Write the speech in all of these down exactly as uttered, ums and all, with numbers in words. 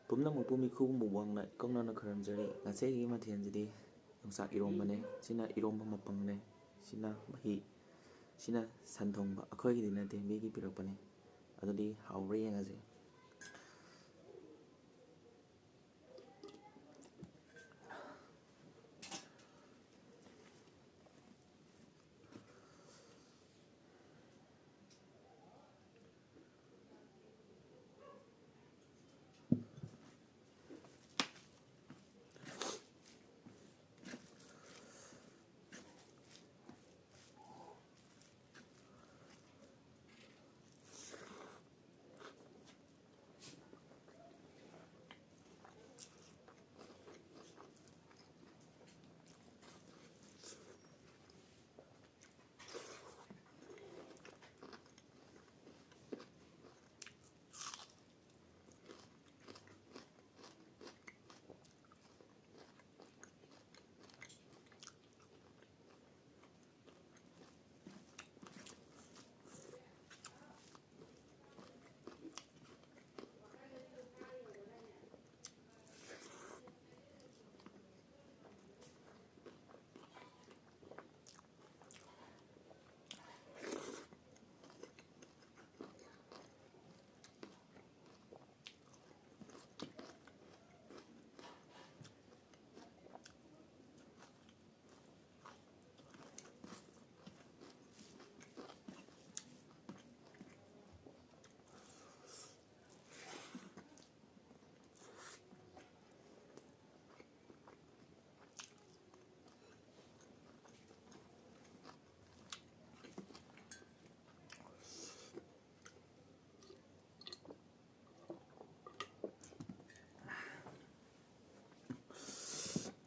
ꯄꯨꯝꯅꯃꯛꯄꯨ ꯃꯤꯈꯨꯕ ꯃꯨꯛꯕꯥꯡꯅ ꯏꯀꯪꯅꯅ ꯈꯨꯔꯨꯝꯖꯔꯤ꯫ ꯉꯁꯤꯒꯤ ꯃꯊꯦꯜꯁꯤꯗꯤ ꯌꯣꯡꯆꯥꯛ ꯏꯔꯣꯝꯕꯅꯦ꯫ ꯁꯤꯅ ꯏꯔꯣꯝꯕ ꯃꯄꯪꯅꯦ꯫ ꯁꯤꯅ ꯃꯍꯤ꯫ ꯁꯤꯅ ꯁꯟ ꯊꯣꯡꯕ꯫ ꯑꯩꯈꯣꯏꯒꯤꯗꯤ ꯅꯠꯇꯦ, ꯃꯤꯒꯤ ꯄꯤꯔꯛꯄꯅꯦ꯫ ꯑꯗꯨꯗꯤ ꯍꯥꯎꯕ꯭ꯔꯥ ꯌꯦꯡꯉꯁꯤ꯫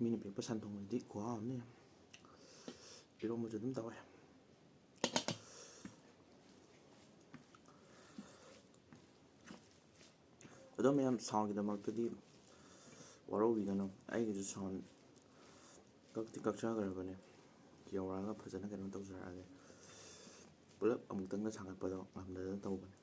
ꯃꯤꯅ ꯄꯤꯔꯛꯄ ꯁꯟ ꯊꯣꯡꯕꯁꯤꯗꯤ ꯈꯨꯍꯥꯎ ꯑꯃꯅꯤ꯫ ꯏꯔꯣꯝꯕꯁꯨ ꯑꯗꯨꯝ ꯇꯧꯋꯦ꯫ ꯑꯗꯣ ꯃꯌꯥꯝ, soundꯒꯤꯗꯃꯛꯇꯗꯤ ꯋꯥꯔꯧꯕꯤꯒꯅꯨ, ꯑꯩꯒꯤꯁꯨ sound ꯀꯛꯇꯤ ꯀꯛꯆꯈ꯭ꯔꯕꯅꯦ꯫ ꯌꯧꯔꯛꯑꯒ ꯐꯖꯅ ꯀꯩꯅꯣ ꯇꯧꯖꯔꯛꯑꯒꯦ꯫ ꯄꯨꯂꯞ ꯑꯃꯨꯛꯇꯪꯗ ꯁꯥꯒꯠꯄꯗꯣ ꯉꯝꯗꯗꯅ ꯇꯧꯕꯅꯦ꯫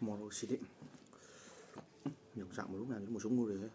ꯃꯣꯔꯣꯛꯁꯤꯗꯤ ꯌꯣꯡꯆꯥꯛ ꯃꯔꯨ ꯃꯌꯥꯝꯁꯤ ꯃꯨꯁꯨꯛ ꯃꯨꯔꯦꯍꯦ꯫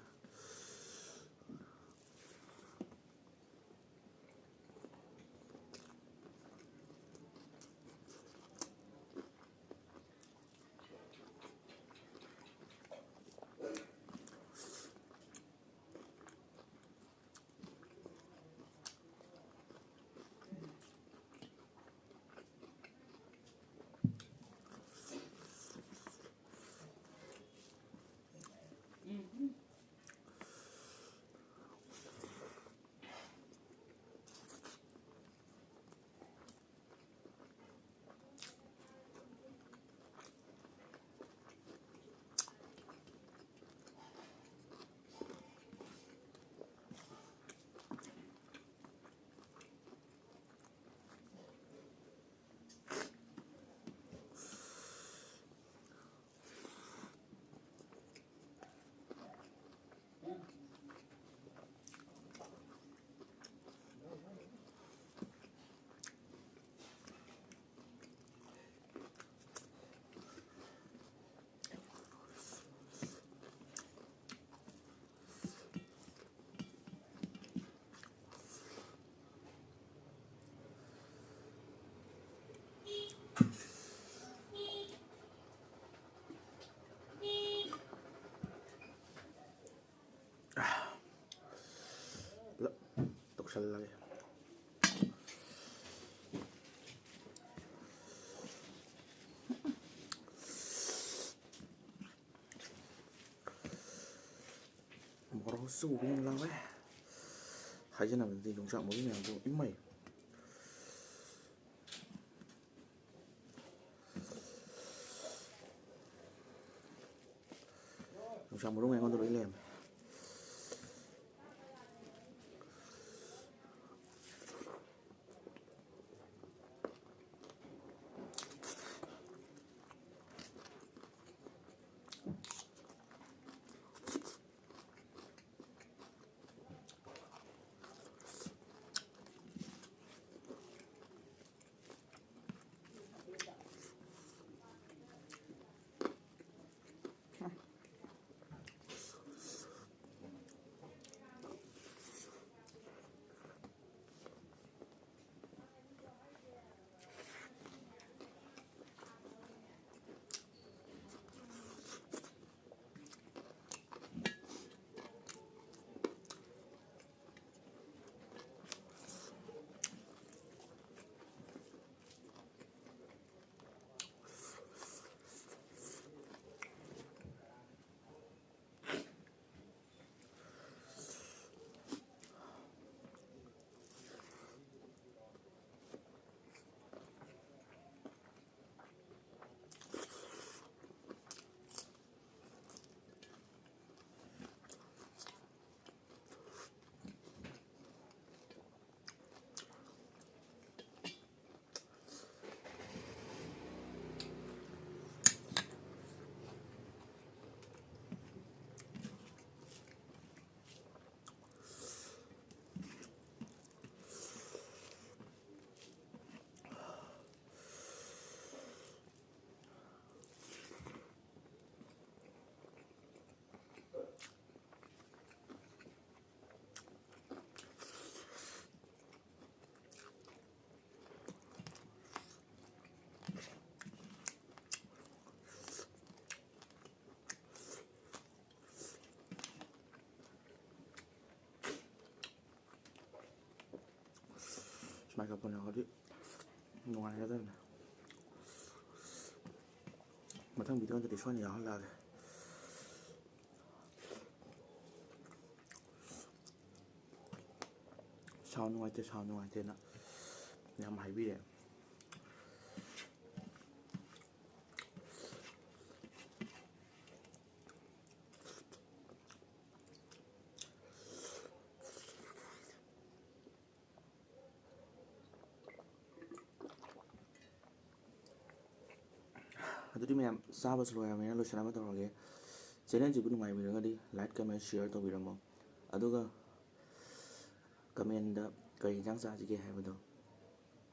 ꯄꯨꯂꯞ ꯇꯧꯁꯜꯂꯒꯦ꯫ ꯃꯣꯔꯣꯛꯁꯨ ꯎꯕ ꯌꯥꯝ ꯂꯥꯎꯋꯦ꯫ ꯍꯥꯏꯖꯅꯕꯗꯤ ꯌꯣꯡꯆꯥꯛ ꯃꯔꯨ ꯃꯌꯥꯝꯗꯣ ꯏꯃꯩ꯫ ꯌꯣꯡꯆꯥꯛ ꯃꯔꯨ ꯑꯩꯉꯣꯟꯗ ꯂꯣꯏ ꯂꯩꯔꯝꯃꯦ꯫ ꯃꯥꯏꯀ꯭ꯔꯣꯐꯣꯟ ꯌꯥꯎꯔꯗꯤ ꯅꯨꯡꯉꯥꯏꯒꯗꯕꯅꯦ꯫ ꯃꯊꯪ ꯚꯤꯗꯤꯑꯣꯗꯗꯤ ꯁꯣꯏꯅ ꯌꯥꯎꯍꯜꯂꯛꯑꯒꯦ꯫ ꯁꯥꯎꯟ ꯅꯨꯡꯉꯥꯏꯇꯦ, ꯁꯥꯎꯟ ꯅꯨꯡꯉꯥꯏꯇꯦꯅ ꯌꯥꯝ ꯍꯥꯏꯕꯤꯔꯦ꯫ ꯑꯗꯨꯗꯤ ꯃꯌꯥꯝ, ꯆꯥꯕꯁꯨ ꯂꯣꯏꯔꯕꯅꯤꯅ ꯂꯣꯏꯁꯤꯟꯅꯕ ꯇꯧꯔꯒꯦ꯫ ꯆꯦꯅꯦꯜꯁꯤꯕꯨ ꯅꯨꯡꯉꯥꯏꯕꯤꯔꯒꯗꯤ like, comment, share ꯇꯧꯕꯤꯔꯝꯃꯣ꯫ ꯑꯗꯨꯒ comment ꯀꯔꯤ ꯌꯦꯟꯁꯥꯡ ꯆꯥꯁꯤꯒꯦ ꯍꯥꯏꯕꯗꯣ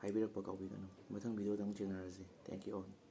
ꯍꯥꯏꯕꯤꯔꯛꯄ ꯀꯥꯎꯕꯤꯒꯅꯨ꯫ ꯃꯊꯪ ꯚꯤꯗꯤꯑꯣꯗ ꯑꯃꯨꯛ ꯊꯦꯡꯅꯔꯁꯤ꯫ Thank you all.